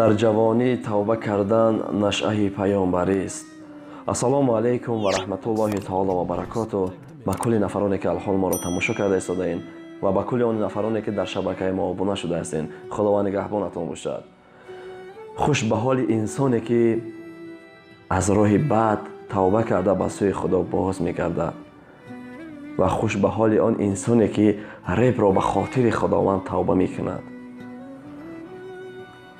Дар ҷавонӣ тавба кардан нашъаи паёмбарист. Ассалому алайкум ва раҳматуллоҳи таоло ва баракоту. Ба кулли нафароне ки алҳол моро тамошо карда истодаин ва ба кулли он нафароне ки дар шабакаи мо обуна шуда ҳастен, Худованд нигаҳбонатон бошад. Хуш ба ҳоли инсоне ки аз роҳи бад тавба карда ба сӯи Худо боз мегардад ва хуш ба ҳоли он инсоне ки репро ба хотири Худованд тавба мекунад.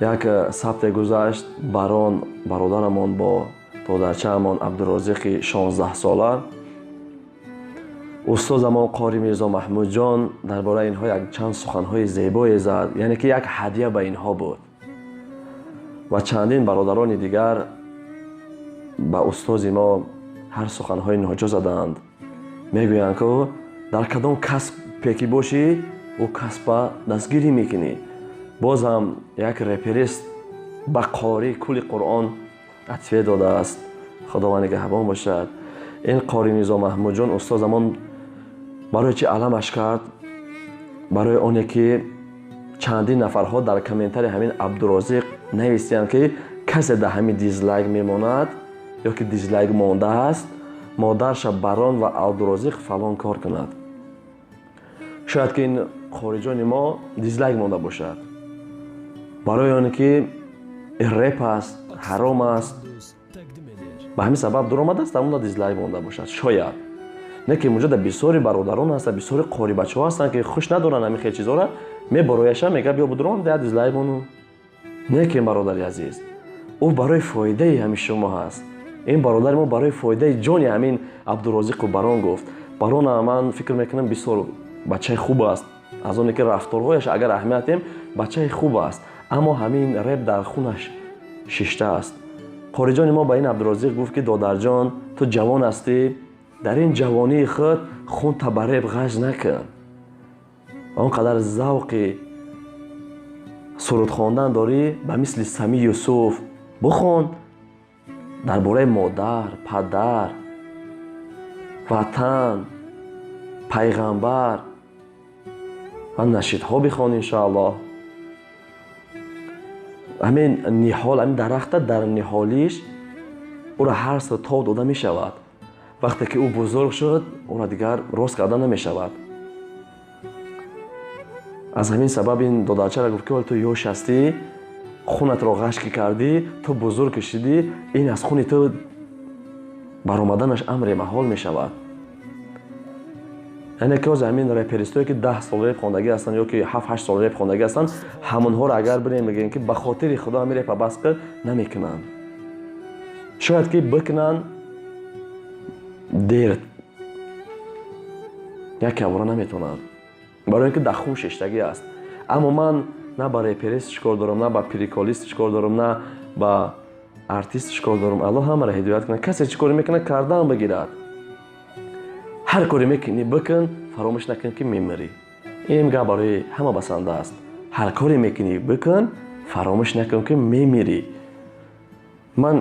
Як сабте гузашт, Барон бародарамон бо додарчаамон Абдурозиқи 16сола, устозамон Қори Мирзо Маҳмудҷон дар бораи инҳо якчанд суханҳои зебое зад, яъне ки як ҳадя ба инҳо буд. Ва чандин бародарони дигар ба устози мо ҳар суханҳои ноҷо задаанд. Мегӯянд ки дар кадом касбе ки бошӣ, ӯ касба дастгирӣ мекунӣ. Боз ҳам як реперист ба қори кулли Қуръон ответ додааст. Худованд нигаҳбон бошад. Ин Қори Мирзо Маҳмудҷон устозамон барои чӣ аламаш кард? Барои оне ки чандин нафарҳо дар комментарии ҳамин Абдурозиқ нависиянд ки касе дар ҳамин дизлайк мемонад ё ки дизлайк мондааст, модарша Барон ва Абдурозиқ фалон кор кунад. Шояд ки ин қориҷони мо дизлайк монда бошад, барои оне ки реп аст, ҳаром аст, ба ҳамин сабаб дуромадааст, дар онда дизлайк монда бошад шояд. Не ки муҷода бисёри бародарон ҳастанд, бисёри қорибачаҳо ҳастанд ки хуш надоранд ҳамин хел чизҳоро, меборояша, мега биё будуром, я дизлайк мону. Не ки бародари азиз, ӯ барои фоидаи ҳамин шумо ҳаст. Ин бародари мо барои фоидаи ҷони ҳамин Абдурозиқу Барон гуфт. Барона ман фикр мекунам бисёр бачаи хуб аст, аз оне ки рафторҳояш агар аҳамият диҳем, бачаи хуб аст, аммо ҳамин реп дар хунаш шиштааст. Қориҷони мо ба ин Абдурозиқ гуфт ки додарҷон, ту ҷавон ҳастӣ, дар ин ҷавонии худ хунта ба реп ғаж накун. Он қадар завқи суруд хондан дорӣ, ба мисли Сами Юсуф бихон, дар бораи модар, падар, ватан, пайғамбар ва нашидҳо бихон, иншоаллоҳ. Ҳамин ниҳол, ҳамин дарахта дар ниҳолиш ӯро ҳар сол тоб дода мешавад. Вақте ки ӯ бузург шуд, ӯро дигар рост карда намешавад. Аз ҳамин сабаб ин додарчаро гуфт ки ҳол ту ёш ҳастӣ, хунатро ғаш ки кардӣ, ту бузург ки шудӣ, ин аз хуни ту баромаданаш амре маҳол мешавад. Яъне ки ҳозир ҳамин реперистое ки 10 сол реп хондагӣ ҳастанд ё ки 7-8 сол реп хондагӣ ҳастанд, ҳамонҳоро агар бирем мегӯем ки ба хотири Худо ҳамин репа бас кар, намекунанд. Шояд ки бикунанд, дер як явора наметавонанд, барои ин ки дар хун шиштагӣ аст. Аммо ман на ба реперист чӣ кор дорам, на ба приколист чӣ кор дорам, на ба артист чӣ кор дорам. Аллоҳ ҳамаро ҳидоят кунад. Касе чӣ коре мекунад, кардан бигирад. Ҳар коре мекунӣ бикун, фаромӯш накун ки мемирӣ. Ин гап барои ҳама басанда аст. Ҳар коре мекунӣ бикун, фаромӯш накун ки мемирӣ. Ман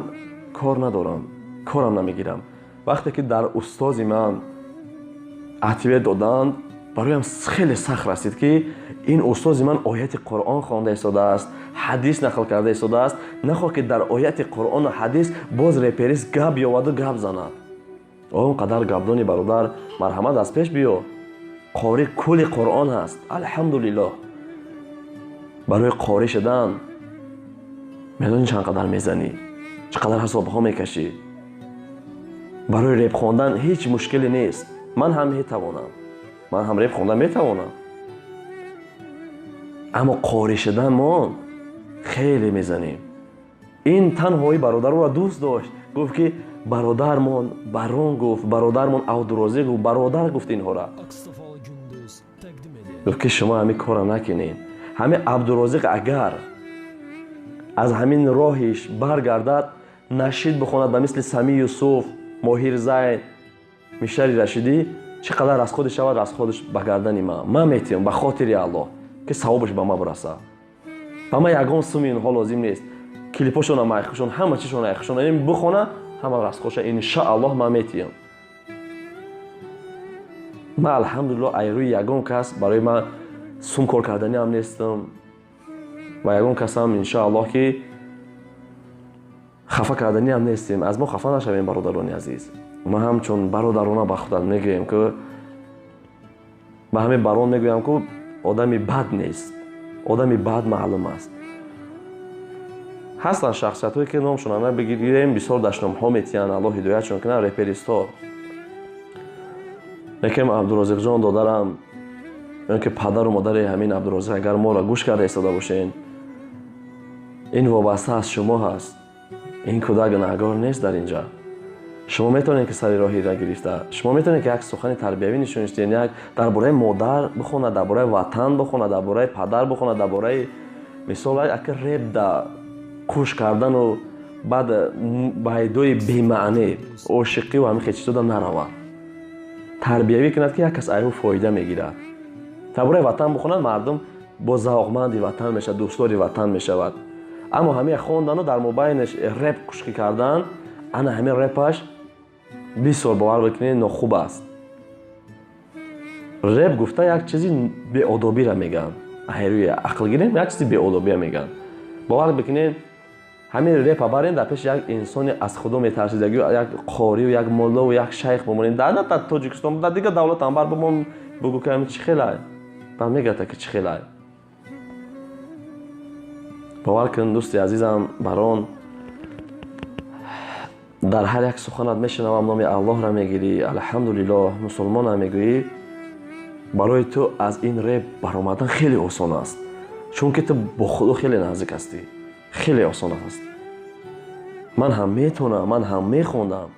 кор надорам, корам намегирам. Вақте ки дар устози ман ответ доданд, бароям хеле сахт расид ки ин устози ман ояти Қуръон хонда истодааст, ҳадис нақл карда истодааст, нахоҳ ки дар ояти Қуръону ҳадис боз реперист гап ёваду гап занад. Он қадар гапдони бародар, марҳамат, аз пеш биё. Қори кулли Қуръон ҳаст, алҳамдулиллоҳ. Барои қорӣ шудан медонӣ чанд қадар мезанӣ, чӣ қадар ҳисобҳо мекашӣ. Барои реп хондан ҳеҷ мушкиле нест. Ман ҳам метавонам, ман ҳам реп хондан метавонам, аммо қорӣ шудан мо хеле мезанем. Ин танҳои бародарро дӯст дошт, гуфт ки бародармон Барон гуфт, бародармон Абдурозиқ гуфт, бародар гуфт инҳора. Гуфт ки шумо ҳамин корро накунед. Ҳамин Абдурозиқ агар аз ҳамин роҳиш баргардад, нашид бихонад ба мисли Сами Юсуф, Моҳир Зайн, Мишари Рашидӣ, чӣ қадар расходи шавад, расходиш ба гардани ман. Ман метиҳам ба хотири Аллоҳ ки савобаш ба ман бирасад. Ба ман ягон суми инҳо лозим нест. Клипошона майхушон, ҳама чишона айхушон, ин бихона, ҳама расходша иншааллоҳ ман метиҳам. Ман алҳамдулиллоҳ ай рӯи ягон кас барои ман сум кор карданиам нестам ва ягон касам иншааллоҳ ки Хафа карданиам нестем, аз мо хафа нашавем, бародарони азиз. Ма ҳамчун бародарона ба худат мегӯем, ки ба ҳамин барон мегӯям, ку одами бад нест, одами бад маълум аст. Ҳастанд шахсиятҳое, ки номшона набигирем, бисёр дашномҳо метиҳанд, Аллоҳ ҳидоятшон кунад, реперистҳо. Лекин Абдурозиқҷон додарам ё ки падару модари ҳамин Абдурозиқ, агар моро гӯш карда истода бошед, ин вобаста аз шумо ҳаст. Ин кӯдак гунаҳгор нест. Дар инҷа шумо метавонед, ки сари роҳи гирифта, шумо метавонед, ки як сухани тарбиявӣ нишон диҳед, як дар бораи модар бихонад, дар бораи ватан бихонад, дар бораи падар бихонад, дар бораи мисол як реп да қуш кардану баъд байдои бемаъне ошиқиву ҳамин хел чизода наравад, тарбиявӣ кунад, ки як кас аю фоида мегирад. Дар бораи ватан бихонад, мардум бо завқманди ватан мешавад, дӯстдори ватан мешавад. Аммо ҳамин хондану дар мобайнаш реп қушқӣ кардан, ана ҳамин репаш бисёр, бовар бикунед, нохуб аст. Реп гуфта як чизи беодобира мегӯянд, ҳайрӯи ақл гирем, як чизи беодобия мегӯянд. Бовар бикунед, ҳамин репа барен, дар пеши як инсони аз худо метарсидагӣ, як қорию як моллову як шайх бимонед, на дар Тоҷикистон, дар дигар давлатам бар бимон, бугӯ, ки ҳамин чӣ хелай, баъд мегӯяд, ки чӣ хелай. Бовар кун, дӯсти азизам барон, дар ҳар як суханат мешунавам, номи Аллоҳро мегирӣ, алҳамдулиллоҳ, мусулмонам мегӯӣ. Барои ту аз ин реп баромадан хеле осон аст, чунки ту бо Худо хеле наздик ҳастӣ, хеле осон аст. Ман ҳам метавонам, ман ҳам мехондам,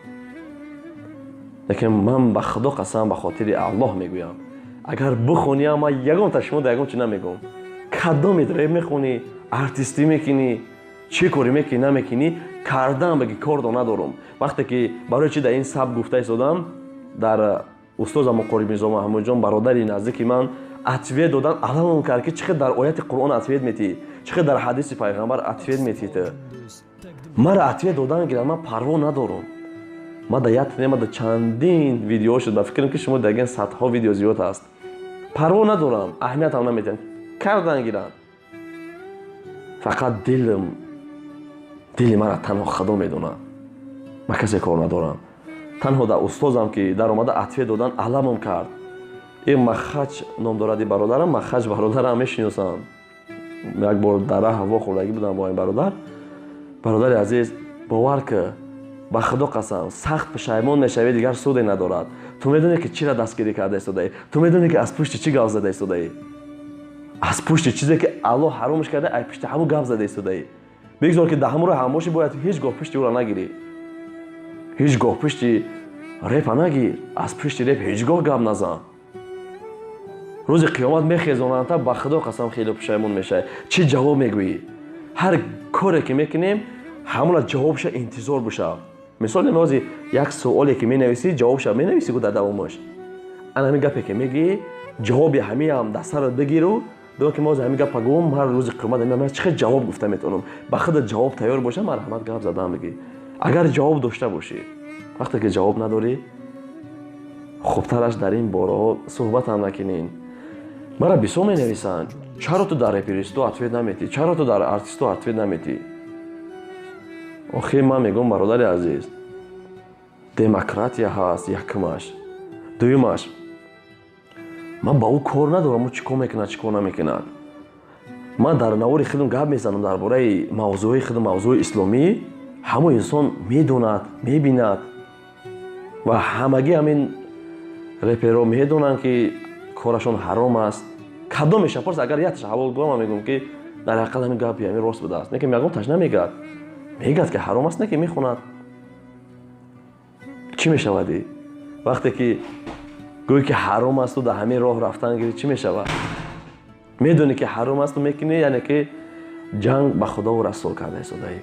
лекин ман ба Худо қасам, ба хотири Аллоҳ мегӯям, агар бихониам, ман ягонта шумо да ягон чи намегӯм. Кадомит реп мехонӣ, артистӣ мекунӣ, чӣ корӣ мекунӣ, намекунӣ, кардан баги кордо надорум. Вақте ки барои чи дар ин саб гуфта истодам, дар устозам Қори Мирзо Маҳмудҷон, бародари наздики ман, ответ додан аламон кард, ки чӣ хел дар ояти Қуръон ответ метиҳӣ, чӣ хел дар ҳадиси пайғамбар ответ метиҳӣ. Ту мара ответ додан гирад, ман парво надорум. Ма да як ма да чандин видео шуд, ба фикрам, ки шумо даген садҳо видео зиёд ҳаст. Парво надорам, аҳамиятам наметиҳам, кардан гиранд. Фақат дилам, дили мара танҳо Худо медонад, ман касе кор надорам. Танҳо дар устозам, ки даромада ответ додан, аламом кард. Ин Махач ном доради бародарам, Махач бародарам мешиносам, як бор дар раҳ вохӯрдагӣ будам бо ин бародар. Бародари азиз, бовар ки, ба Худо қасам, сахт пушаймон мешавӣ, дигар суде надорад. Ту медонӣ, ки чира дастгирӣ карда истодаӣ, ту медонӣ, ки аз пушти чӣ гап зада истодаӣ, аз пушти чизе, ки Аллоҳ ҳаромаш карда, ай пушти ҳамун гап зада истодаӣ. Бигзор, ки дар ҳамун роҳ ҳам бошӣ, бояд ҳеҷ гоҳ пушти ӯро нагирӣ, ҳеҷ гоҳ пушти репа нагир, аз пушти реп ҳеҷ гоҳ гап назан. Рӯзи қиёмат мехезонанда, ба Худо қасам, хеле пушаймон мешавӣ. Чӣ ҷавоб мегӯӣ? Ҳар коре ки мекунем, ҳамона ҷавобша интизор бошав. Мисол, нози як суоле ки менависӣ, ҷавобша менависӣ ку дар давомаш. Ана ҳамин гапе ки мегӯӣ, ҷавоби ҳамиам дар сарат бигиру бидон, ки мози ҳамин гапа гӯм, ҳар рӯзи қиёмат ман чӣ хел ҷавоб гуфта метавонам? Ба худат ҷавоб тайёр боша, марҳамат, гап задан бигӣ, агар ҷавоб дошта бошӣ. Вақте ки ҷавоб надорӣ, хубтараш дар ин бораҳо суҳбатам накунин. Мара бисёр менависанд: чаро ту дар реперисту ответ наметӣ, чаро ту дар артисту ответ наметӣ? Охир ман мегӯям, бародари азиз, демократия ҳаст, якумаш. Дуюмаш, ман ба ӯ кор надорам, ӯ чӣ кор мекунад, чӣ кор намекунад. Ман дар навори худам гап мезанам дар бораи мавзӯи худам, мавзӯи исломӣ. Ҳамон инсон медонад, мебинад ва ҳамагӣ ҳамин реперо медонанд, ки корашон ҳаром аст. Кадомеша пурс, агар якташа ҳалол гӯям, ман мегӯям, ки дар ҳақиқат ҳамин гапи ҳамин рост будааст. Не ки ягон таш намегӯяд, мегӯяд, ки ҳаром аст, не ки мехонад. Чӣ мешавади, вақте ки гӯӣ, ки ҳаром асту дар ҳамин роҳ рафтан гирӣ, чӣ мешавад? Медонӣ, ки ҳаром асту мекунӣ, яъне ки ҷанг ба Худову расул карда истодаӣ.